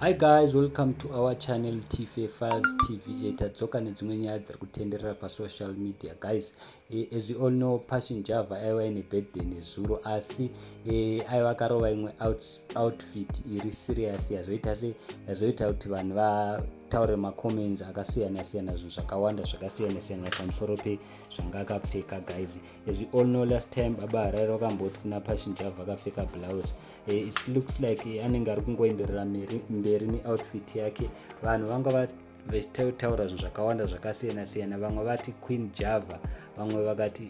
Hi guys, welcome to our channel TFA Files TV. Tadzoka nedzimwe nyaya dziri kutenderera pasocial media, guys. As you all know, Passion Java aiva ine birthday nezuro, asi aiva akarova imwe outfit iri serious, yazoita se yazoita kuti vanhu vataure macomments akasiyana siyana, zvinhu zvakawanda zvakasiyana siyana pamusoro pezvanga akapfeka. Guys, as you all know, last time Baba Harare vakamboti kuna Passion Java akapfeka blouse. It looks like anenge ari kungoenderera mberi neoutfit yake. Vanhu vanga vachitaura zvinhu zvakawanda zvakasiyana siyana. Vamwe vati Queen Java, vamwe vakati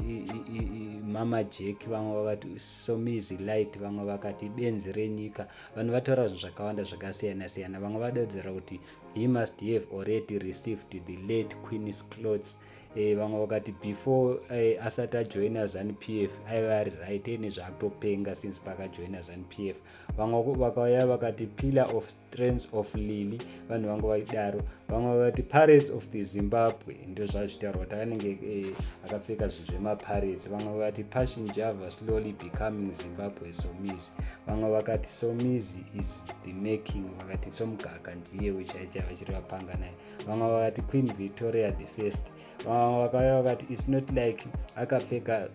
Mama Jack, vamwe vakati Somizi Light, vamwe vakati benzi renyika. Vanhu vataura zvinhu zvakawanda zvakasiyana siyana. Vamwe vadedzera kuti he must have already received the late queen's clothes. Vamwe vakati before asati ajoina ZANU PF aiva ari right, ene zvaakutopenga since pakajoina ZANU PF. Vamwe vakauya vakati pillar of strengths of Lily. Vanhu vangu vaidaro. Vamwe vakati Pirates of the Zimbabwe, ndo zvazvitaurwa kuti anenge akapfeka zvinhu zvemapirates. Vamwe vakati Passion Java slowly becoming Zimbabwe Somizi. Vamwe vakati Somizi is the making, vakati Somugaka ndiye uchaicha vachiri vapanga naye. Vamwe vakati Queen Victoria the First. Vamwe vakauya vakati it's not like akapfeka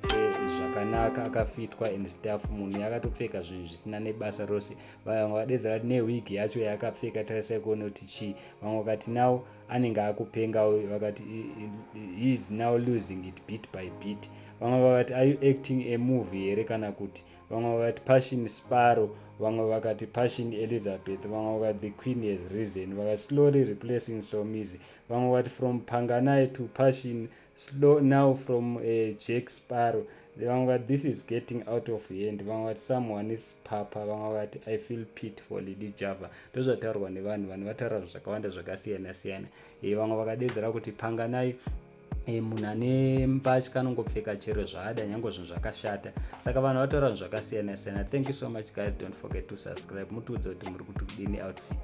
zvakanaka, akafitwa and stuff. Munhu yakatopfeka zvinhu zvisina nebasa rose. Vamwe vadedzera kuti newig yacho yaakapfeka, tarisai kuona kuti chii. Vamwe vakati now anenge akupenga, vakati he is now losing it bit by bit. Vamwe vakati, "Are you acting a movie here kana kuti?" Vamwe vakati Passion Sparrow, vamwe vakati Passion Elizabeth, vamwe vakati the queen has risen, vakati slowly replacing Somizi. Vamwe vakati from Panganai to Passion slow, now from Jack Sparrow. Vamwe vakati this is getting out of hand. Vamwe vakati someone is papa. Vamwe vakati I feel pity for Lady Java. Ndozvataurwa nevanhu. Vanhu vataura zvinhu zvakawanda zvakasiyana siyana. Vamwe vakadedzera kuti Panganai munhu ane mbatya anongopfeka chero zvaada, nyange zvinhu zvakashata. Saka vanhu vataura zvinhu zvakasiyana siyana. Thank you so much, guys. Don't forget to subscribe. Mutiudze kuti muri kuti kudini outfit.